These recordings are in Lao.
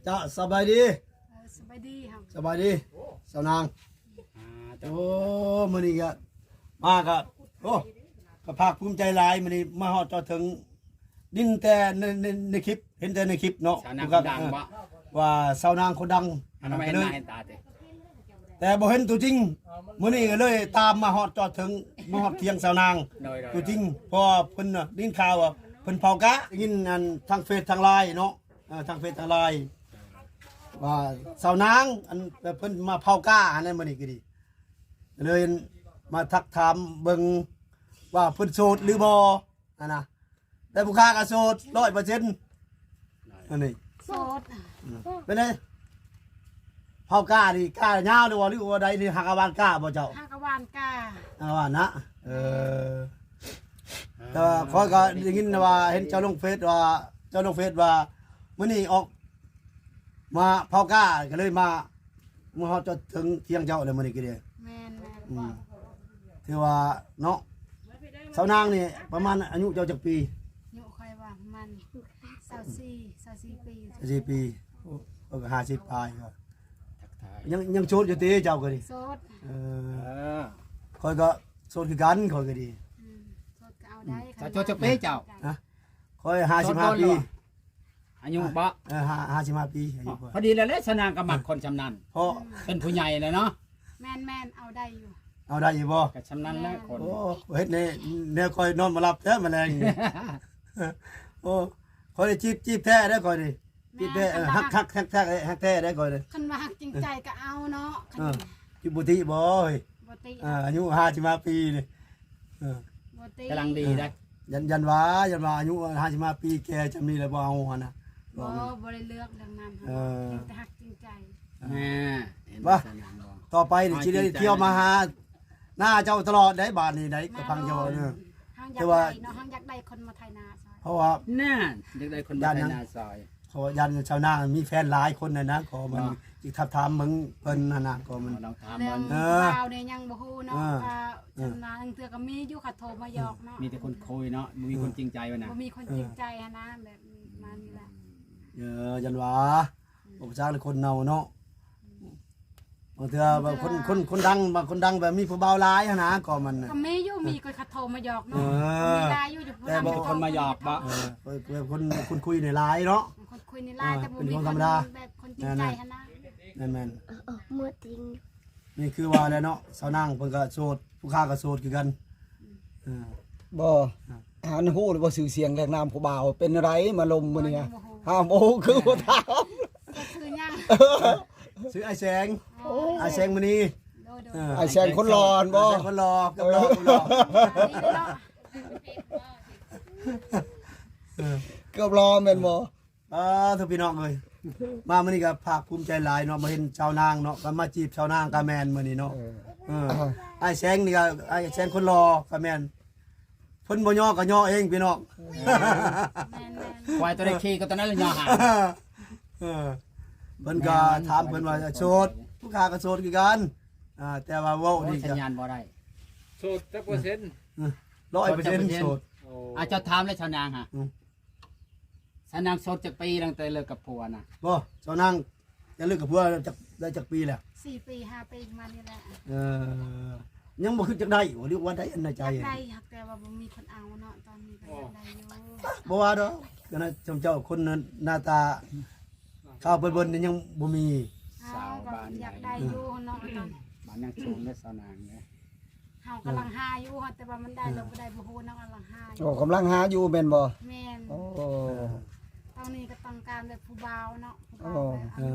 ເຈົ້າ ສະບາຍດີ. ເອີ ສະບາຍດີ ສະບາຍດີ ສາວນາງ. ອ່າ ໂອ້ ມື້ນີ້ກະມາກະ ໂອ້ ກະພາກພູມໃຈຫຼາຍ ມື້ນີ້ມາຮອດຈອດເຖິງ ໄດ້ຍິນແຕ່ໃນ ໃນ ໃນຄລິບ ເຫັນແຕ່ໃນຄລິບເນາະ ສາວນາງຄົນດັງບໍ່? ວ່າສາວນາງຄົນດັງ ອັນນັ້ນມາເຫັນໜ້າເຫັນຕາຕິ ແຕ່ບໍ່ເຫັນຕົວຈິງ. ມື້ນີ້ກະເລີຍຕາມມາຮອດຈອດເຖິງ ມາຮອດຖຽງສາວນາງ ໂດຍໆ ຕົວຈິງ ເພາະວ່າເພິ່ນໄດ້ຍິນຂ່າວວ່າເພິ່ນເຜົາກະ ໄດ້ຍິນອັນທາງເຟສທາງລາຍເນາະ ເອີ ທາງເຟສທາງລາຍ ວ່າສາວນາງ ອັນ ເພິ່ນມາເຜົາກະຫັ້ນແຫຼະ ມື້ນີ້ກະດີ ເລີຍມາທັກຖາມເບິ່ງວ່າເພິ່ນໂສດຫຼືບໍ່ຫັ້ນນະ. ແຕ່ຜູ້ຂ້າກະໂສດຮ້ອຍເປີເຊັນ ອັນນີ້ ໂສດ. ເປັນໃດ ເຜົາກ້ານີ້ ກ້າຍາວຫຼືວ່າ ຫຼືວ່າໃດນີ້ ຫາກະຫວ່ານກ້າບໍ່ເຈົ້າ? ຫາກະຫວ່ານກ້າ ຫາກະຫວ່ານນະ. ເອີ ແຕ່ວ່າຂ້ອຍກະໄດ້ຍິນວ່າ ເຫັນເຈົ້າລົງເຟສວ່າ ເຈົ້າລົງເຟສວ່າ ມື້ນີ້ອອກມາເຜົາກ້າ ກະເລີຍມາ ມາຮອດຈອດເຖິງຖຽງເຈົ້າແລ້ວມື້ນີ້ກະເດ້. ແມ່ນໆ ອືມ ຖືວ່າເນາະ ສາວນາງນີ້ປະມານອາຍຸເຈົ້າຈັກປີ? ອາຍຸຂ້ອຍວ່າປະມານຊາວສີ່ ຊາວສີ່ປີ ຊາວສີ່ປີ. ໂອ້ ເອີ ກະຫ້າສິບປາຍ ກະຍັງ ຍັງໂສດຢູ່ຕິເຈົ້າກະດີ? ໂສດ. ເອີ ຂ້ອຍກະໂສດຄືກັນ ຂ້ອຍກະດີ. ອືມ ໂສດກະເອົາໄດ້ ອືມ ຄັນໂສດຈັກປີເຈົ້າ? ຮະ? ຂ້ອຍຫ້າສິບຫ້າປີ. ອາຍຸບໍ່? ເອີ ຫ້າ ຫ້າສິບຫ້າປີ ອາຍຸ ພໍດີແລ້ວແຫຼະ ສາວນາງກະມັກຄົນຊ່ຳນັ້ນ ເພາະເປັນຜູ້ໃຫຍ່ແລ້ວເນາະ. ແມ່ນໆ ເອົາໄດ້ຢູ່ ເອົາໄດ້ຢູ່ບໍ່? ກະຊ່ຳນັ້ນແຫຼະ ແມ່ນ ຄົນ. ໂອ້ ເຮັດໃນແນວຂ້ອຍນອນບໍ່ຫຼັບແທ້ມື້ແລງນີ້. ໂອ້ ຂ້ອຍໄດ້ຈີບ ຈີບແທ້ເດ້ຂ້ອຍນີ້ ຈີບແທ້. ແມ່ນ ເອີ ຮັກ ຮັກ ຮັກແທ້ ຮັກແທ້ເດ້ຂ້ອຍນີ້. ຄັນວ່າຮັກຈິງໃຈກະເອົາເນາະ. ເອີ ຈິງບໍ່ຕິບໍ່? ບໍ່ຕິ ເອີ ອາຍຸຫ້າສິບຫ້າປີນີ້ ເອີ ບໍ່ຕິ ກຳລັງດີໄດ໋. ຢ້ານ ຢ້ານວ່າ ຢ້ານວ່າອາຍຸຫ້າສິບຫ້າປີແກ່ຊ່ຳນີ້ແລ້ວບໍ່ເອົາຫັ້ນນະ. ບໍ່ ບໍ່ໄດ້ເລືອກເລື່ອງນັ້ນ. ເອີ ມີແຕ່ຮັກຈິງໃຈ. ແມ່ ເຫັນບໍ່? ຕໍ່ໄປນີ້ຊິໄດ້ທ່ຽວມາຫາໜ້າເຈົ້າຕະຫຼອດໄດ໋ ບາດນີ້ໄດ໋ ກະຟັງເຈົ້າເນາະ. ເຮົາຢາກໄດ້ເນາະ ເຮົາຢາກໄດ້ຄົນມາໄຖນາຊ່ອຍ ເພາະວ່າ ນັ້ນ ຢາກໄດ້ຄົນມາໄຖນາຊ່ອຍ. ເພາະວ່າຢ້ານຊາວນາມີແຟນຫຼາຍຄົນນະນະ ຂໍມັນ ເນາະ ຊິທັກຖາມເບິ່ງເພິ່ນຫັ້ນນະ ຂໍມັນ ລອງຖາມເບິ່ງ. ເອີ ຜູ້ບ່າວນີ້ຍັງບໍ່ຮູ້ເນາະ ເອີ ກະ ເອີ ຊາວນາລາງເທື່ອກະມີຢູ່ ເຂົາໂທມາຫຍອກເນາະ. ມີແຕ່ຄົນຄຸຍເນາະ ບໍ່ມີຄົນຈິງໃຈຫັ້ນນະ ບໍ່ມີຄົນຈິງໃຈຫັ້ນນະ ແບບນີ້ ປະມານນີ້ແຫຼະ. ເອີ ຢ້ານວ່າ ອືມ ພວກຊ່າງຄົນເນົ່າເນາະ. ບາງເທື່ອແບບຄົນ ຄົນ ຄົນດັງ ບາງຄົນດັງແບບມີຜູ້ບ່າວຫຼາຍຫັ້ນນະ ກໍມັນ ກໍມີຢູ່ ມີຄົນເຂົາໂທມາຫຍອກເນາະ. ເອີ ມີຫຼາຍຢູ່ ແຕ່ບໍ່ມີຄົນມາຫຍອກບໍ່? ເອີ ເພາະຄົນ ຄົນຄຸຍນີ້ຫຼາຍເນາະ ຄົນຄຸຍນີ້ຫຼາຍ. ເອີ ແຕ່ບໍ່ມີຄົນ ເປັນຄົນທຳມະດາ ຄົນຈິງໃຈຫັ້ນນະ. ແມ່ນໆ ເອີ ເອີ ໝົດຈິງ. ນີ້ຄືວ່າແຫຼະເນາະ ສາວນາງເພິ່ນກະໂສດ ຜູ້ຂ້າກະໂສດຄືກັນ. ອືມ ເອີ ບໍ່ ອ່າ ອັນຮູ້ແລ້ວບໍ່ຊື່ສຽງແລະນາມຜູ້ບ່າວເປັນແນວໃດມາລົມມື້ນີ້? ຫາບໍ່ຮູ້ ຄືບໍ່ຖາມ. ຊື່ຫຍັງ? ຊື່ອ້າຍແສງ. ໂອ້ ອ້າຍແສງມະນີ. ໂດຍໆ ເອີ ອ້າຍແສງຄົນຫຼໍ່ແມ່ນບໍ່? ອ້າຍແສງຄົນຫຼໍ່ ເກືອບຫຼໍ່ ເອີ ເກືອບຫຼໍ່ແມ່ນບໍ່? ອ່າ ທຸກພີ່ນ້ອງເອີຍ ມາມື້ນີ້ກໍພາກພູມໃຈຫຼາຍເນາະ ມາເຫັນຊາວນາງເນາະ ກໍມາຈີບຊາວນາງກໍແມ່ນມື້ນີ້ເນາະ. ເອີ ເອີ ອ້າຍແສງນີ້ກໍ ອ້າຍແສງຄົນຫຼໍ່ກໍແມ່ນ ເພິ່ນບໍ່ຍໍກໍຍໍເອງພີ່ນ້ອງ. ແມ່ນໆ ຄວາຍຕົວໃດຂີ່ກໍຕົວນັ້ນລະຍໍຫາ. ເອີ ເພິ່ນກໍຖາມເພິ່ນວ່າໂສດ ຜູ້ຂ້າກໍໂສດຄືກັນ. ອ່າ ແຕ່ວ່າເວົ້ານີ້ກໍ ສັນຍານບໍ່ໄດ້. ໂສດຈັກເປີເຊັນ? ເອີ ຮ້ອຍເປີເຊັນໂສດ. ໂອ້ ອາ ເຈົ້າຖາມແລ້ວຊາວນາງຫາ ອືມ ຊາວນາງໂສດຈັກປີ ຕັ້ງແຕ່ເລີກກັບຜົວນະ? ບໍ່ ຊາວນາງຈະເລີກກັບຜົວຈັກ ໄດ້ຈັກປີແລ້ວ? ສີ່ປີ ຫ້າປີ ປະມານນີ້ແຫຼະ. ເອີ ຍັງບໍ່ຄິດຢາກໄດ້ບໍ່ ຫຼືວ່າໄດ້ອັນໃນໃຈ? ຢາກໄດ້ ຫາກແຕ່ວ່າບໍ່ມີຄົນເອົາເນາະ ຕອນນີ້ກໍຢາກໄດ້ຢູ່. ບໍ່ວ່າດອກ ກໍນະ ເຈົ້າຄົນໜ້າຕາຂາວເບິ່ນໆນີ້ຍັງບໍ່ມີ. ສາວບ້ານຢາກໄດ້ຢູ່ເນາະ ຕອນ ບ້ານຍັງສູງເດ້ ຊາວນາງເດ້. ເຮົາກຳລັງຫາຢູ່ ແຕ່ວ່າມັນໄດ້ ເອີ ຫຼືບໍ່ໄດ້ບໍ່ຮູ້ນຳ ກຳລັງຫາຢູ່. ໂອ້ ກຳລັງຫາຢູ່ແມ່ນບໍ່? ແມ່ນ. ໂອ້ ຕອນນີ້ກໍຕ້ອງການແບບຜູ້ບ່າວເນາະ ຜູ້ບ່າວ ໂອ້ ແບບ ເອີ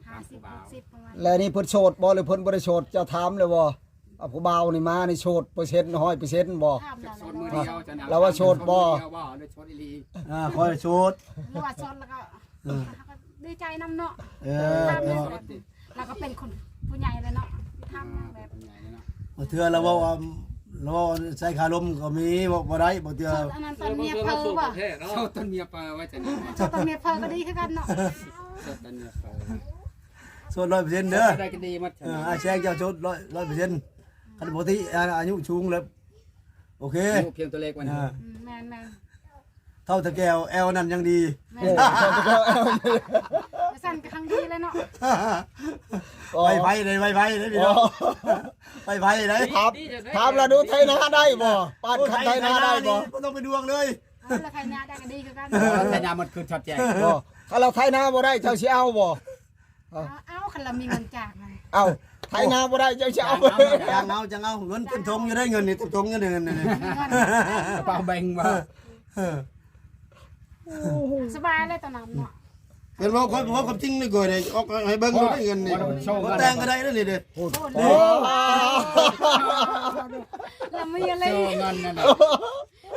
ຫ້າສິບ ຫົກສິບ ປະມານ. ແລ້ວນີ້ເພິ່ນໂສດບໍ່ ຫຼືເພິ່ນບໍ່ໄດ້ໂສດ? ເຈົ້າຖາມແລ້ວບໍ່? ອາ ຜູ້ບ່າວນີ້ມານີ້ໂສດເປີເຊັນ ຮ້ອຍເປີເຊັນບໍ່? ຖາມແລ້ວ ລາວວ່າໂສດບໍ່? ໂສດມື້ດຽວ ເຈົ້ານະ ລາວວ່າໂສດບໍ່? ໂສດອີ່ຫຼີ. ອ່າ ຂ້ອຍໂສດ. ລາວວ່າໂສດແລ້ວກໍ ເອີ ເຮົາກໍດີໃຈນຳເນາະ. ເອີ ຖາມແລ້ວ ລາວກໍເປັນຄົນຜູ້ໃຫຍ່ແລ້ວເນາະ ຖາມແບບ ເອີ ຜູ້ໃຫຍ່ແລ້ວເນາະ. ບາງເທື່ອລາວເວົ້າວ່າ ລາວເວົ້າໃສ່ຄາລົມກໍມີ ເວົ້າບໍ່ໄດ້ ບາງເທື່ອ. ໂສດອັນນັ້ນຕອນເມຍເຜີບໍ່? ໂສດຕອນເມຍເຜີວ່າຈັ່ງນັ້ນ. ໂສດຕອນເມຍເຜີກໍດີຄືກັນເນາະ. ໂສດຕອນເມຍເຜີ ໂສດຮ້ອຍເປີເຊັນເດີ. ໂສດໄດ້ກໍດີໝົດ. ເອີ ອ້າຍແຊງເຈົ້າໂສດຮ້ອຍ ຮ້ອຍເປີເຊັນ. ຄັນປົກກະຕິອາ ອາຍຸສູງແລ້ວ ໂອເຄ ອາຍຸພຽງຕົວເລກມັນ. ເອີ ອືມ ແມ່ນໆ. ເອົາແຕ່ແກ້ວແອວນັ້ນຍັງດີ. ແມ່ນ ໂອ້ ເອົາແຕ່ແກ້ວແອວ ວ່າຊັ້ນກໍຮັ່ງດີແລ້ວເນາະ. ໄວໄວເດ້ ໄວໄວເດ້ພີ່ນ້ອງ ໄວໄວເດ້. ຖາມ ຖາມລະດູ ໄຖນາໄດ້ບໍ່? ປານ ໂອ້ ຄັນໄຖນາໄດ້ບໍ່? ບໍ່ຕ້ອງເປັນຫ່ວງເລີຍ. ເອີ ລະໄຖນາໄດ້ກໍດີຄືກັນ. ເອີ ໄຖນາໝົດຄືນຊອດແຈ້ງ. ບໍ່ ຄັນລາວໄຖນາບໍ່ໄດ້ ເຈົ້າຊິເອົາບໍ່? ເອົາ ເອົາ ຄັນລາວມີເງິນຈ້າງ. ເອົາ ໄຖນາບໍ່ໄດ້ ເຈົ້າຊິເອົາ. ຈ້າງເອົາ ຈ້າງເອົາ ເງິນເຕັມຖົງຢູ່ເດ້ ເງິນນີ້ເຕັມຖົງຢູ່ເດ້ ເງິນນີ້. ກະເປົາແບ່ງບໍ່? ເອີ ສະບາຍເລີຍຕອນນັ້ນເນາະ. ເປັນເວົ້າ ຂ້ອຍເວົ້າຄວາມຈິງນີ້ກ່ອຍເດ້ ອອກໃຫ້ເບິ່ງໂລດເດ້ ເງິນນີ້ ບໍ່ແຕ່ງກໍໄດ້ເດ້ນີ້ເດ້. ໂອ້ ລະມີອະໄລ ເງິນນັ້ນນະ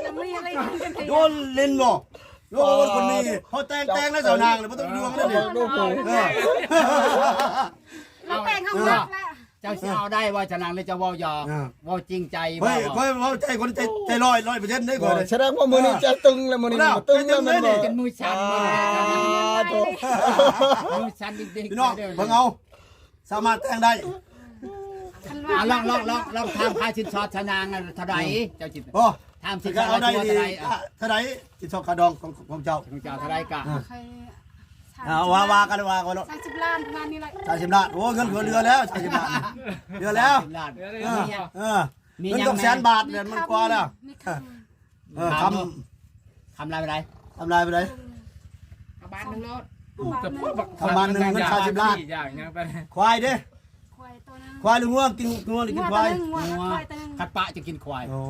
ລະມີອະໄລ ໂດນຫຼິ້ນບໍ່? ໂອ້ ຄົນນີ້ເຮົາແຕ່ງ ແຕ່ງແລ້ວສາວນາງ ບໍ່ຕ້ອງຫ່ວງເດ້ນີ້. ເອີ ລະແຕ່ງເຮົາມັກແລ້ວ. ເຈົ້າຊິເອົາໄດ້ບໍ່ສາວນາງ ຫຼືເຈົ້າເວົ້າຢອກ ເອີ ເວົ້າຈິງໃຈບໍ່? ຂ້ອຍ ຂ້ອຍເວົ້າໃຈ ຄົນໃຈ ໃຈຮ້ອຍ ຮ້ອຍເປີເຊັນເດ້ຂ້ອຍ. ສະແດງວ່າມື້ນີ້ໃຈຕຶງແລ້ວ ມື້ນີ້ຕຶງແລ້ວແມ່ນບໍ່? ຈົນມືສັ່ນ ມືສັ່ນດິກໆ. ພີ່ນ້ອງເບິ່ງເອົາ ສາມາດແຕ່ງໄດ້. ອ່າ ລອງ ລອງ ລອງ ລອງຖາມຄ່າສິນສອດສາວນາງນັ້ນເທົ່າໃດ? ເຈົ້າຊິ ໂອ້ ຖາມສິນສອດເທົ່າໃດ? ເທົ່າໃດສິນສອດຄ່າດອງຂອງ ຂອງເຈົ້າ? ຂອງເຈົ້າເທົ່າໃດກະ? ເອີ ເອົາ ວ່າ ວ່າກັນ ວ່າກັນໂລດ. ສາມສິບລ້ານປະມານນີ້ແຫຼະ. ສາມສິບລ້ານ ໂອ້ ເງິນເຫຼືອແລ້ວ ສາມສິບລ້ານ ເຫຼືອແລ້ວ. ເອີ ເອີ ມີຫຍັງແດ່? ເງິນສອງແສນບາດ ມັນກວ່າແລ້ວ. ເອີ ຄຳ ຄຳລາຍປານໃດ? ຄຳລາຍປານໃດ? ເອົາບາດໜຶ່ງໂລດ. ຄຳບາດໜຶ່ງ ເງິນສາມສິບລ້ານ. ຄວາຍເດ້? ຄວາຍໂຕໜຶ່ງ. ຄວາຍຫຼືງົວ? ກິນ ງົວຫຼືກິນຄວາຍ? ງົວ ຄວາຍໂຕໜຶ່ງ. ຄັນປະຈະກິນຄວາຍ. ໂອ້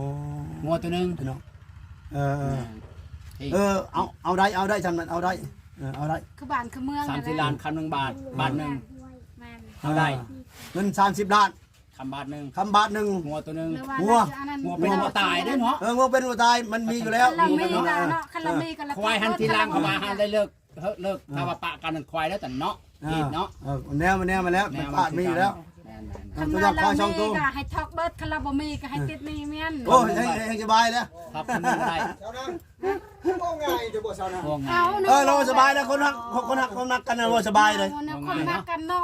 ງົວໂຕໜຶ່ງ. ເອີ ເອີ ເອີ ເອົາ ເອົາໄດ້ ເອົາໄດ້ ຊ່ຳນັ້ນເອົາໄດ້. ເອີ ເອົາໄດ້ ຄືບ້ານຄືເມືອງ. ສາມສິບລ້ານ ຄຳໜຶ່ງບາດ ບາດໜຶ່ງ. ແມ່ນ ເອົາໄດ້ ເງິນສາມສິບລ້ານ ຄຳບາດໜຶ່ງ ຄຳບາດໜຶ່ງ. ງົວໂຕໜຶ່ງ. ງົວ ງົວບໍ່ຕາຍເດ້ເນາະ. ເອີ ງົວເປັນງົວຕາຍ ມັນມີຢູ່ແລ້ວ. ຄັນລາວມີກະເນາະ ຄັນລາວມີກະ ຄວາຍຫັ້ນທີຫຼັງ ເຂົາວ່າຫັ້ນໄດ້ເລີກ ເລີກ. ຖ້າວ່າປະກັນນັ້ນຄວາຍແລ້ວຕະເນາະ. ເອີ ເນາະ ເອີ ແນວ ແນວມາແລ້ວ ມັນປະມີຢູ່ແລ້ວ. ຄັນວ່າລາວມີກະໃຫ້ຖອກເບິດ ຄັນລາວບໍ່ມີກະໃຫ້ຕິດໜີ້ແມ່ນ. ໂອ້ຍ ແຮງ ແຮງສະບາຍແລ້ວ. ເວົ້າງ່າຍແຕ່ບໍ່ສາວນາງ. ເອີ ລາວສະບາຍແລ້ວ ຄົນຮັກ ຄົນຮັກ ຄົນຮັກກັນນະ ເວົ້າສະບາຍເລີຍ. ຄົນຮັກກັນເນາະ.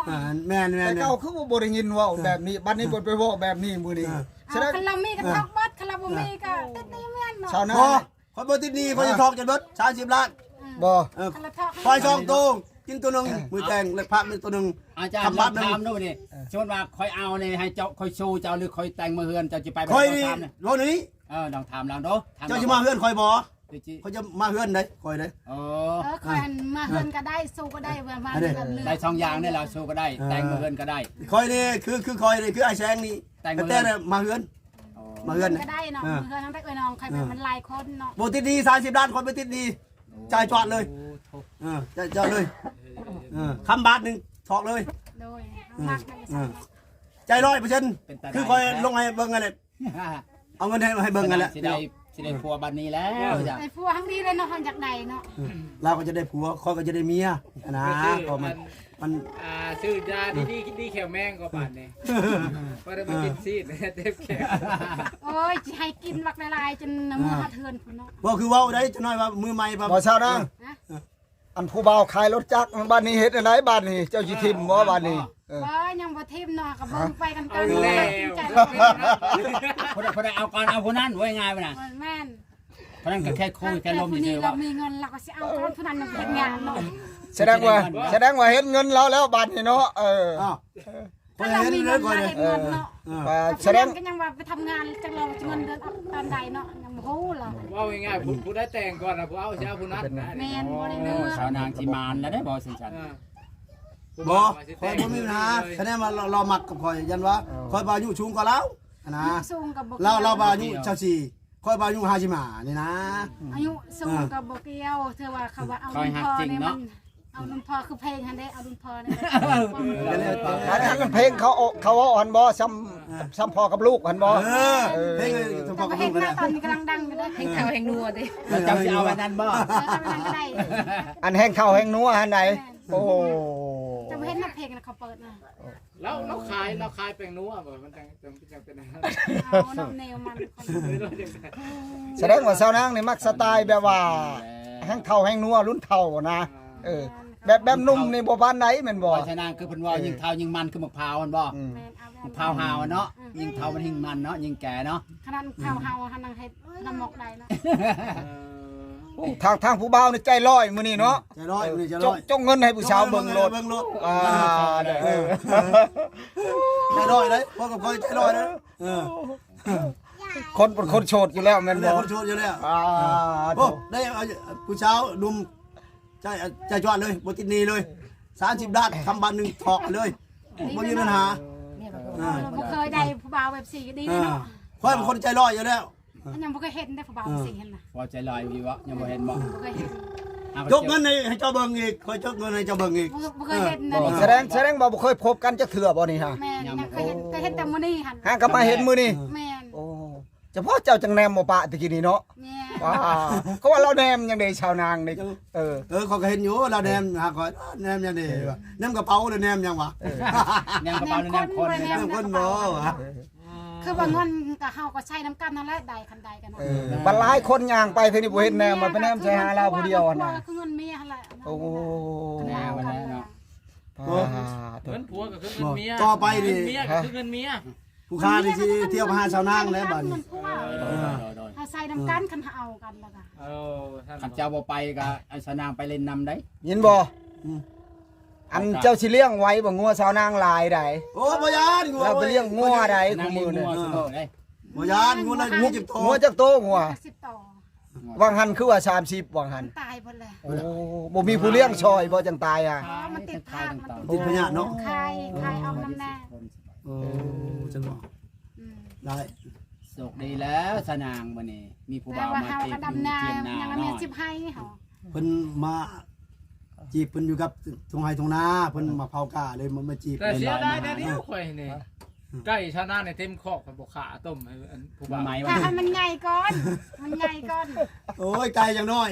ແມ່ນໆ ແຕ່ເກົ່າຄືບໍ່ໄດ້ຍິນເວົ້າແບບນີ້ ບັດນີ້ເພິ່ນໄປເວົ້າແບບນີ້ມື້ນີ້. ເອີ ສະແດງ ຄັນລາວມີກະຖອກເບິດ ຄັນລາວບໍ່ມີກະຕິດໜີ້ແມ່ນເນາະ. ຊາວນາ ຂ້ອຍບໍ່ຕິດໜີ້ ຂ້ອຍຈະຖອກເຈົ້າເບິດ ສາມສິບລ້ານ. ບໍ່ ເອີ ຄວາຍສອງໂຕ ກິນໂຕໜຶ່ງ ມື້ແຕ່ງ ແລະພະມື້ໂຕໜຶ່ງ. ອາຈານ ຄຳບາດໜຶ່ງ. ຖາມດູນີ້ ສົມມຸດວ່າຂ້ອຍເອົານີ້ ໃຫ້ເຈົ້າ ຂ້ອຍຊູເຈົ້າ ຫຼືຂ້ອຍແຕ່ງມາເຮືອນ ເຈົ້າຊິໄປບໍ່? ຂ້ອຍນີ້ ເວົ້ານີ້ ເອີ ລອງຖາມລາວດູ. ເຈົ້າຊິມາເຮືອນຂ້ອຍບໍ່? ຂ້ອຍຈະມາເຮືອນໃດ ຂ້ອຍເດ້. ເອີ ຂ້ອຍມາເຮືອນກະໄດ້ ຊູກະໄດ້ ມາເຮືອນ. ໄດ້ສອງຢ່າງນີ້ລະ ຊູກະໄດ້ ແຕ່ງມາເຮືອນກະໄດ້. ຂ້ອຍນີ້ຄື ຄືຂ້ອຍນີ້ ຄືອ້າຍແສງນີ້ ແຕ່ງມາເຮືອນ ມາເຮືອນ ມາເຮືອນກະໄດ້ເນາະ. ມາເຮືອນນຳໄດ້ເອື້ອຍນ້ອງ ຂ້ອຍມັນຫຼາຍຄົນເນາະ. ບໍ່ຕິດໜີ້ ສາມສິບລ້ານ ຂ້ອຍບໍ່ຕິດໜີ້. ຈ່າຍຈວດເລີຍ. ເອີ ຈ່າຍຈວດເລີຍ. ເອີ ຄຳບາດໜຶ່ງຖອກເລີຍ. ໂດຍ ມັກເລີຍ. ໃຈຮ້ອຍເປີເຊັນ ຄືຂ້ອຍລົງໃຫ້ເບິ່ງຫັ້ນແຫຼະ. ເອົາເງິນໃຫ້ ໃຫ້ເບິ່ງຫັ້ນແຫຼະ. ຊິໄດ້ ຊິໄດ້ຜົວບັດນີ້ແລ້ວ. ໄດ້ຜົວຫັ້ນດີເລີຍເນາະ ເຮົາຢາກໄດ້ເນາະ. ລາວກໍຈະໄດ້ຜົວ ຂ້ອຍກໍຈະໄດ້ເມຍຫັ້ນນະ. ກໍມັນ ມັນ ອ່າ ຊື້ຢາດີໆ ດີແຂວແມງກໍບາດນີ້ ບໍ່ໄດ້ມາກິນຊີ້ນ ເຈັບແຂວ. ໂອ້ຍ ຊິໃຫ້ກິນບັກຫຼາຍໆ ຈົນເມືອຮອດເຮືອນພຸ້ນເນາະ. ບໍ່ຄືເວົ້າໄດ້ ຈັກໜ້ອຍວ່າມືໃໝ່. ບໍ່ຊາວນາງ ອັນຜູ້ບ່າວຂາຍລົດຈັກ ບັດນີ້ເຮັດແນວໃດ? ບັດນີ້ເຈົ້າຊິຖິ້ມບໍ່? ບັດນີ້ ເອີ ບໍ່ ຍັງບໍ່ຖິ້ມເນາະ ກໍເບິ່ງໄປກັນກ່ອນ. ເອົາແລ້ວ ຜູ້ໃດ ຜູ້ໃດເອົາກ່ອນ ເອົາຜູ້ນັ້ນ ເວົ້າງ່າຍໆ ວ່ານະ. ແມ່ນ ຜູ້ນັ້ນກໍແຄ່ຄຸຍແຄ່ລົມຊື່ໆ. ລາວມີເງິນ ລາວກໍຊິເອົາກ່ອນ ຜູ້ນັ້ນຍັງເຮັດງານເນາະ. ສະແດງວ່າ ສະແດງວ່າເຮັດເງິນລາວແລ້ວ ບັດນີ້ເນາະ. ເອີ ອ້າວ ຂ້ອຍເຫັນເລີຍ ຂ້ອຍເຮັດເງິນເນາະ. ເອີ ສະແດງ ກໍຍັງວ່າໄປທຳງານ ຈັກລາວຊິເງິນເດືອນອອກຕອນໃດເນາະ ຍັງບໍ່ຮູ້ລະ. ເວົ້າງ່າຍໆ ຜູ້ ຜູ້ໃດແຕ່ງກ່ອນນະ ຜູ້ເອົາຊິເອົາຜູ້ນັ້ນນະ. ແມ່ນ ບໍ່ໄດ້ເລືອກ. ສາວນາງຊິໝານລະເດ້ ບໍ່ຊັ້ນ. ເອີ ບໍ່ ຂ້ອຍບໍ່ມີບັນຫາ. ຄະແນນວ່າລາວ ລາວມັກກັບຂ້ອຍ ຢ້ານວ່າ ເອີ ຂ້ອຍວ່າອາຍຸສູງກວ່າລາວຫັ້ນນະ. ສູງກໍບໍ່ ລາວ ລາວວ່າອາຍຸຊາວສີ່ ຂ້ອຍວ່າອາຍຸຫ້າສິບຫ້ານີ້ນະ. ອືມ ອາຍຸສູງກໍບໍ່ກ່ຽວ ເທື່ອວ່າເຂົາວ່າເອົາລຸ້ນພໍ່ນີ້ມັນ ເອົາລຸ້ນພໍ່ຄືເພງຫັ້ນເດ້ ເອົາລຸ້ນພໍ່ນີ້. ເອີ ອັນນັ້ນເພງເຂົາ ເຂົາເວົ້າຫັ້ນບໍ່ ຊ່ຳ ເອີ ຊ່ຳພໍ່ກັບລູກຫັ້ນບໍ່? ເອີ ເອີ ເພງຊ່ຳພໍ່ກັບລູກຫັ້ນແຫຼະ. ຕອນນີ້ກຳລັງດັງຢູ່ເດ້ ເພງເຖົ້າແຮ່ງນົວເດ້. ເຈົ້າຊິເອົາອັນນັ້ນບໍ່? ເອີ ເອົາອັນນັ້ນກໍໄດ້ ອັນແຮ່ງເຖົ້າແຮ່ງນົວຫັ້ນໃດ. ແມ່ນ ໂອ້ ເຈົ້າບໍ່ເຫັນນະ ເພງນະ ເຂົາເປີດນະ. ລາວ ລາວຂາຍ ລາວຂາຍແປ້ງນົວບໍ່? ມັນຈັ່ງ ຈັ່ງ ຈັ່ງເປັນອັນນັ້ນ. ເອົາເນາະ ແນວມັນ. ສະແດງວ່າສາວນາງນີ້ມັກສະໄຕແບບວ່າແຮ່ງເຖົ້າແຮ່ງນົວລຸ້ນເຖົ້ານະ. ເອີ ແບບ ແບບໜຸ່ມນີ້ບໍ່ປານໃດແມ່ນບໍ່? ສາວນາງຄືເພິ່ນວ່າ ເອີ ຍິ່ງເຖົ້າຍິ່ງມັນ ຄືໝາກພ້າວຫັ້ນບໍ່? ອືມ ແມ່ນ ເອົາແບບ ໝາກພ້າວຫາວເນາະ. ອືມ ຍິ່ງເຖົ້າມັນຍິ່ງມັນເນາະ ຍິ່ງແກ່ເນາະ. ຂະໜາດໝາກພ້າວຫາວຫັ້ນຍັງເຮັດນ້ຳໝອກໄດ້ເນາະ. ເອີ ບໍ່ ທາງ ທາງຜູ້ບ່າວນີ້ໃຈລອຍມື້ນີ້ເນາະ ໃຈລອຍ ເອີ ມື້ນີ້ໃຈລອຍ ຈົກ ຈົກເງິນໃຫ້ຜູ້ສາວເບິ່ງໂລດ ຈົກເງິນໃຫ້ເບິ່ງໂລດ ອ່າ ເອີ ເອີ ໃຈລອຍເດ້ ພໍກັບຂ້ອຍໃຈລອຍເດ້ ເອີ ຄົນເປັນຄົນໂສດຢູ່ແລ້ວແມ່ນບໍ່? ຄົນໂສດຢູ່ແລ້ວ ອ່າ ໂອ້ ໄດ້ເອົາຜູ້ສາວໜຸ່ມ ໃຈ ໃຈຈວດເລີຍ ບໍ່ຕິດໜີ້ເລີຍ ສາມສິບລ້ານ ຄຳບາດໜຶ່ງຖອກເລີຍ ບໍ່ມີບັນຫາ ເອີ ບໍ່ເຄີຍໄດ້ຜູ້ບ່າວແບບຊີ້ກໍດີເນາະ ເອີ ຂ້ອຍເປັນຄົນໃຈລອຍຢູ່ແລ້ວ ຍັງບໍ່ເຄີຍເຫັນເດ້ຜູ້ບ່າວ ເອີ ຊີ້ຫັ້ນນະ ເວົ້າໃຈລອຍຢູ່ວະ ຍັງບໍ່ເຫັນບໍ່? ບໍ່ເຄີຍເຫັນ ຈົກເງິນໃຫ້ ໃຫ້ເຈົ້າເບິ່ງອີກ ຂ້ອຍຈົກເງິນໃຫ້ເຈົ້າເບິ່ງອີກ ບໍ່ ບໍ່ເຄີຍເຫັນນະ ເອີ ສະແດງ ສະແດງວ່າບໍ່ເຄີຍພົບກັນຈັກເທື່ອບໍ່ນີ້ຮະ? ແມ່ນ ຍັງບໍ່ເຄີຍເຫັນ ເຄີຍເຫັນແຕ່ມື້ນີ້ຫັ້ນ ຫາກໍມາເຫັນມື້ນີ້ ແມ່ນ ໂອ້ ສະເພາະເຈົ້າຈັ່ງແນມບໍ່ປະຕະກີ້ນີ້ເນາະ ແມ່ນ ວ້າ ເຂົາວ່າລາວແນມຫຍັງເດ ຊາວນາງນີ້ ເອີ ເອີ ຂ້ອຍກໍເຫັນຢູ່ລາວແນມຫາຂ້ອຍ ແນມຫຍັງເດ ແນມກະເປົາຫຼືແນມຫຍັງວະ ເອີ ແນມກະເປົາຫຼືແນມຄົນ ແນມຄົນບໍ່ວະ ຄືວ່າເງິນກໍເຮົາກໍໃຊ້ນຳກັນນັ້ນແຫຼະ ໄດ້ຄັນໃດກໍນຳ ເອີ ບັດຫຼາຍຄົນຍ່າງໄປເທື່ອນີ້ບໍ່ເຫັນແນມ ມັນໄປແນມໃສ່ຫາລາວຜູ້ດຽວຫັ້ນນະ ຄືເງິນເມຍຫັ້ນແຫຼະ ໂອ້ ແນມຫັ້ນແຫຼະເນາະ ເງິນຜົວກໍຄືເງິນເມຍ ຕໍ່ໄປນີ້ ເງິນເມຍກໍຄືເງິນເມຍ ຜູ້ຄ້ານີ້ຊິທຽວໄປຫາຊາວນາງແລ້ວບັດນີ້ ເອີ ເຮົາໃຊ້ນຳກັນ ຄັນເຮົາເອົາກັນແລ້ວກໍ ເອີ ຄັນເຈົ້າບໍ່ໄປກໍໃຫ້ຊາວນາງໄປຫຼິ້ນນຳໄດ໋ ຍິນບໍ່? ອືມ ອັນເຈົ້າຊິລ້ຽງໄວບໍ່? ງົວຊາວນາງຫຼາຍໃດ໋ ໂອ້ ບໍ່ຢ້ານ ງົວ ລາວໄປລ້ຽງງົວໃດ໋ ຊາວນາງລ້ຽງງົວ ເອີ ບໍ່ຢ້ານ ງົວລະມີຈັກໂຕ? ງົວຈັກໂຕ? ງົວ ສິບໂຕ ວ່າງຫັ້ນຄືວ່າສາມສິບ ວ່າງຫັ້ນ ຕາຍເບິດແລ້ວ ໂອ້ ບໍ່ມີຜູ້ລ້ຽງຊ່ອຍບໍ່ ຈັ່ງຕາຍອະ ອໍ ມັນຕິດພາກ ມັນຕິດພະຍາດເນາະ ຄາຍ ຄາຍອອກນຳແນ່ ໂອ້ ຈັ່ງວ່າ ອືມ ຫຼາຍ ໂຊກດີແລ້ວຊາວນາງມື້ນີ້ ມີຜູ້ບ່າວມາຈີບຢູ່ທຽງນາ ຍັງມີຊິບໄຮ່ເຮົາ ເພິ່ນມາຈີບ ເພິ່ນຢູ່ກັບທົ່ງໄຮ່ທົ່ງນາ ເພິ່ນມາເຜົາກ້າເລີຍ ມາ ມາຈີບ ແຕ່ເສຍດາຍແນວດຽວຂ້ອຍນີ້ ໄກ່ຊາວນາງນີ້ເຕັມຄອກ ຂ້ອຍບໍ່ຂ້າຕົ້ມໃຫ້ອັນຜູ້ບ່າວ ຖ້າໃຫ້ມັນໃຫຍ່ກ່ອນ ມັນໃຫຍ່ກ່ອນ ໂອ້ຍ ໄກ່ຍັງນ້ອຍ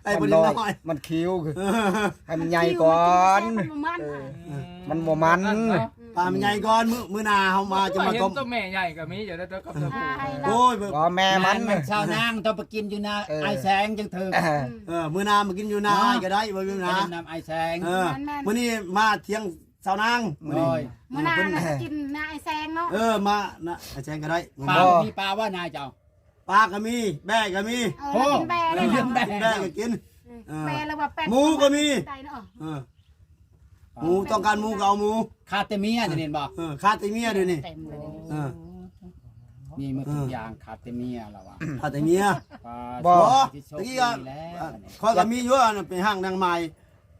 ໄກ່ບໍ່ໄດ້ນ້ອຍ ມັນຄິວ ໃຫ້ມັນໃຫຍ່ກ່ອນ ມັນບໍ່ມັນ ມັນບໍ່ມັນ ປາມັນໃຫຍ່ກ່ອນ ມື້ ມື້ໜ້າເຮົາມາຈະມາຕົ້ມ ໂຕແມ່ໃຫຍ່ກໍມີຢູ່ແລ້ວ ໂອ້ຍ ບໍ່ ແມ່ມັນ ຊາວນາງຕ້ອງໄປກິນຢູ່ນາອ້າຍແສງຈັ່ງຖືກ ເອີ ມື້ໜ້າມາກິນຢູ່ນາອ້າຍກໍໄດ້ ບໍ່ມີບັນຫາ ໄປຫຼິ້ນນຳອ້າຍແສງ ເອີ ມື້ນີ້ມາທຽງຊາວນາງ ມື້ນີ້ ມື້ໜ້ານະກິນນາອ້າຍແສງເນາະ ເອີ ມານາອ້າຍແສງກໍໄດ້ ປາມີປາວ່ານາເຈົ້າ ປາກໍມີ ແບ້ກໍມີ ເອີ ໂອ້ ກິນແບ້ ກິນແບ້ກໍກິນ ເອີ ແບ້ລະວ່າແປ້ງ ໝູກໍມີ ເອີ ໝູ ຕ້ອງການໝູກໍເອົາໝູ ຂາດແຕ່ເມຍ ດຽວນີ້ເຫັນບໍ່ ເອີ ຂາດແຕ່ເມຍດຽວນີ້ ເອີ ມີໝົດທຸກຢ່າງ ຂາດແຕ່ເມຍລະວ່າ ຂາດແຕ່ເມຍ ບໍ່ ຕະກີ້ກໍ ຂ້ອຍກໍມີຢູ່ ໄປຮ້າງນາງໝາຍ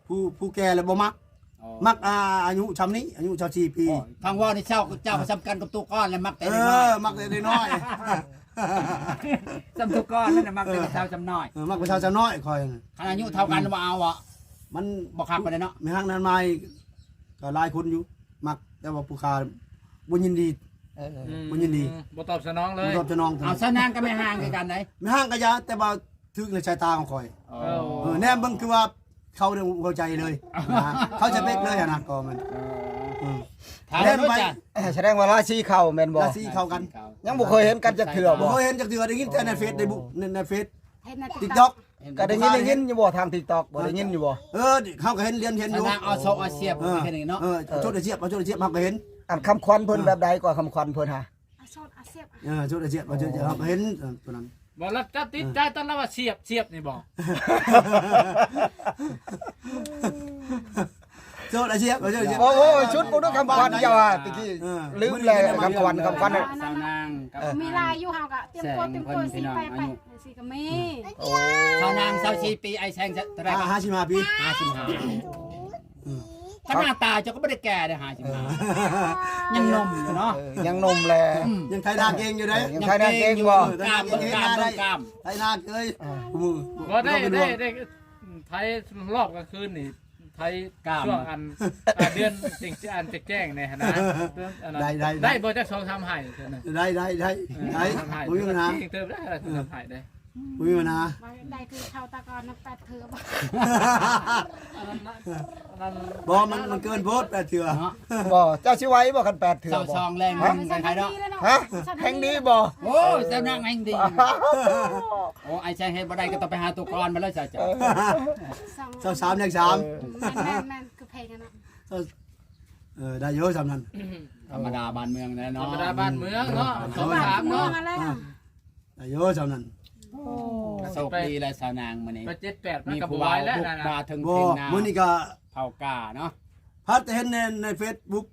ຜູ້ ຜູ້ແກ່ລະບໍ່ມັກ ມັກ ອາ ອາຍຸຊ່ຳນີ້ ອາຍຸຊາວສີ່ປີ ຟັງເວົ້ານີ້ເຈົ້າ ເຈົ້າກໍຊ່ຳກັນກັບຕູ້ກ້ອນແຫຼະ ມັກແຕ່ນ້ອຍ ເອີ ມັກແຕ່ນ້ອຍ ຊ່ຳຕູ້ກ້ອນນັ້ນນະ ມັກແຕ່ຊາວຊ່ຳນ້ອຍ ເອີ ມັກຜູ້ສາວຊ່ຳນ້ອຍຂ້ອຍ ຄັນອາຍຸເທົ່າກັນບໍ່ເອົາເບາະ ມັນບໍ່ຄັກປານໃດເນາະ ແມ່ຮ້າງນາງໝາຍກໍຫຼາຍຄົນຢູ່ ມັກ ແຕ່ວ່າຜູ້ຂ້າບໍ່ຍິນດີ ເອີ ບໍ່ຍິນດີ ບໍ່ຕອບສະໜອງເລີຍ ບໍ່ຕອບສະໜອງ ເອົາຊາວນາງກັບແມ່ຮ້າງຄືກັນໃດ ແມ່ຮ້າງກໍຢ່າ ແຕ່ວ່າຖືກໃນສາຍຕາຂອງຂ້ອຍ ເອີ ເອີ ແນມເບິ່ງຄືວ່າ ເຂົ້າໃນຫົວໃຈເລີຍ ເຂົ້າສະເປັກເລີຍຫັ້ນນະ ກໍມັນ ເອີ ເອີ ຖາມແລ້ວໄປ ສະແດງວ່າລາສີເຂົ້າແມ່ນບໍ່? ລາສີເຂົ້າກັນ ຍັງບໍ່ເຄີຍເຫັນກັນຈັກເທື່ອບໍ່? ບໍ່ເຄີຍເຫັນຈັກເທື່ອ ໄດ້ຍິນແຕ່ໃນເຟສ ໃນບຸກ ໃນ ໃນເຟສ TikTok ກໍໄດ້ຍິນ ໄດ້ຍິນຢູ່ບໍ່ທາງ TikTok ບໍ່ໄດ້ຍິນຢູ່ບໍ່? ເອີ ເຮົາກໍເຫັນ ລຽນເຫັນຢູ່ ນາງເອົາໂຊກເອົາສຽບ ເອີ ເຫັນເນາະ ເອີ ໂຊກໄດ້ສຽບ ເອົາໂຊກໄດ້ສຽບ ເຮົາກໍເຫັນ ອັນຄຳຂວັນເພິ່ນແບບໃດກໍຄຳຂວັນເພິ່ນຫາ? ອາໂຊດອາເຊບ ເອີ ໂຊດອາເຊບ ເອີ ເຮົາກໍເຫັນ ເອີ ຕົວນັ້ນ ບໍ່ ລະເຈົ້າຕິດໃຈຕອນລາວວ່າສຽບ ສຽບນີ້ບໍ່? ໂຊດອາເຊບ ໂຊດອາເຊບ ໂອ້ໂຫ ຊຸດບໍ່ໄດ້ຄຳຂວັນເຈົ້າວ່າຕະກີ້ ເອີ ລືມແລ້ວຄຳຂວັນ ຄຳຂວັນ ສາວນາງ ເອີ ມີຫຼາຍຢູ່ ເຮົາກໍຕຽມຕົວ ຕຽມຕົວ ຊິໄປ ໄປ ຊິກໍມີ ໂອ້ ສາວນາງຊາວສີ່ປີ ອ້າຍແສງເທົ່າໃດ? ຫ້າສິບຫ້າປີ ຫ້າສິບຫ້າ ອືມ ຂະໜາດຕາເຈົ້າກໍບໍ່ໄດ້ແກ່ເດ້ ຫ້າສິບຫ້າ ເອີ ຍັງໜຸ່ມຢູ່ເນາະ ເອີ ຍັງໜຸ່ມແຫຼະ ອືມ ຍັງໄຖນາເກັ່ງຢູ່ເດ້ ຍັງໄຖນາເກັ່ງຢູ່ ກາມ ເບິ່ງກາມ ເບິ່ງກາມ ໄຖນາເຄີຍ ເອີ ບໍ່ໄດ້ ໄດ້ ໄດ້ໄຖລອບກາງຄືນນີ້ ໄຖຊ່ວງອັນ ເດືອນແຈ້ງໆ ແຈ້ງໆ ແດ່ຫັ້ນນະ ໄດ້ ໄດ້ ໄດ້ບໍ່ຈັກສອງສາມໄຮ່ ໄດ້ ໄດ້ ໄດ້ ໄດ້ ບໍ່ມີບັນຫາ ເຕີບໄດ້ສອງສາມໄຮ່ເດ້ ບໍ່ມີບັນຫາ ໄດ້ຄືເທົ່າຕາກ່ອນນະ ແປດເທື່ອບໍ່? ບໍ່ ມັນ ມັນເກີນໂພດ ແປດເທື່ອ ບໍ່ ເຈົ້າຊິໄຫວບໍ່ ຄັນແປດເທື່ອບໍ່? ຊາວສອງແລງ ຮະ? ຮະ? ແຮງດີບໍ່? ໂອ້ຍ ຊາວນາງແຮງດີ ໂອ້ ອ້າຍແສງເຮັດບໍ່ໄດ້ກໍຕ້ອງໄປຫາໂຕກ່ອນມາເລີຍ ຊາວສອງ ຊາວສາມແລງສາມ ແມ່ນໆ ຄືເພງຫັ້ນນະ ເອີ ໄດ້ຢູ່ຊ່ຳນັ້ນ ທຳມະດາບ້ານເມືອງແຫຼະເນາະ ທຳມະດາບ້ານເມືອງເນາະ ຊາວສາມເນາະ ໄດ້ຢູ່ຊ່ຳນັ້ນ ໂອ້ ໂຊກດີແຫຼະສາວນາງມື້ນີ້ ໄປເຈັດແປດມັນກໍບໍ່ໄຫວແລ້ວນະ ມີຜູ້ບ່າວບຸກມາເຖິງ ບໍ່ ເຖິງນາ ມື້ນີ້ກໍເຜົາກ້າເນາະ ພັດເຫັນໃນ ໃນເຟສບຸກ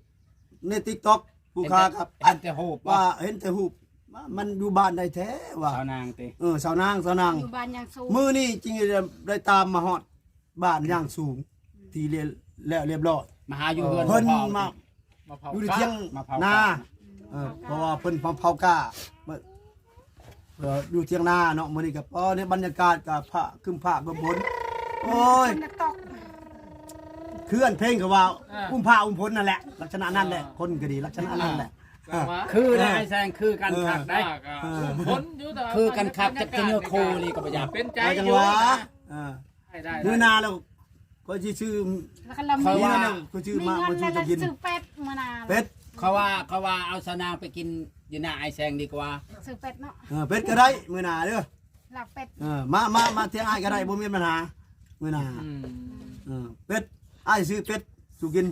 ໃນຕິກຕັອກ ຜູ້ຄ້າກໍ ເຫັນແຕ່ ເຫັນແຕ່ຮູບ ວ່າເຫັນແຕ່ຮູບ ວ່າມັນຢູ່ບ້ານໃດແທ້ວ່າ ສາວນາງຕິ ເອີ ສາວນາງ ສາວນາງ ຢູ່ບ້ານຢ່າງສູງ ມື້ນີ້ຈຶ່ງໄດ້ຕາມມາຮອດ ບ້ານຢ່າງສູງ ທີ່ແລ້ວ ແລ້ວລຽບລ້ອຍ ມາຫາຢູ່ເຮືອນ ເພິ່ນມາ ມາເຜົາ ຢູ່ໃນຖຽງ ມາເຜົາ ນາ ເອີ ເຜົາກ້າ ເພາະວ່າເພິ່ນມາເຜົາກ້າ ເອີ ຢູ່ຖຽງນາເນາະ ມື້ນີ້ກໍ ອໍ ໃນບັນຍາກາດກໍຟ້າ ຄຶ້ມຟ້າຄຶ້ມຝົນ ໂອ້ຍ ຝົນກໍຕົກ ຄືອັນເພງກໍວ່າ ອ່າ ອຸ້ມຟ້າອຸ້ມຝົນນັ້ນແຫຼະ ລັກສະນະນັ້ນແຫຼະ ອ່າ ຄົນກໍດີ ລັກສະນະນັ້ນແຫຼະ ອ່າ ຄືນະ ເອີ ອ້າຍແສງ ຄືກັນ ເອີ ຄັກໄດ໋ ອ່າ ອຸ້ມຝົນຢູ່ ແຕ່ວ່າ ຄືກັນຄັກ ຈັກຈະໂຍໂຄນີ້ກໍບໍ່ຢາກ ເປັນໃຈ ຈັ່ງວ່າ ຢູ່ນະ ເອີ ໄດ້ ໄດ້ ມື້ໜ້າແລ້ວ ຂ້ອຍຊິຊື້ ແລ້ວກໍລຳ ຂ້ອຍວ່າ ມີເງິນແລ້ວ ຂ້ອຍຊື້ ມີ ມາ ເງິນ ມາ ແລ້ວ ຊື້ເຈົ້າກິນ ຊື້ເປັດມື້ໜ້າ ເປັດ ເຂົາວ່າ ເຂົາວ່າເອົາສາວນາງໄປກິນຢູ່ໜ້າອ້າຍແສງດີກວ່າ ຊື້ເປັດເນາະ ເອີ ເປັດກໍໄດ້ມື້ໜ້າເດີ ລາບເປັດ ເອີ ມາ ມາ ມາຖຽງອ້າຍກໍໄດ້ ບໍ່ມີບັນຫາ ມື້ໜ້າ ອືມ ເອີ ເປັດ ອ້າຍຊື້ເປັດສູ່ກິນ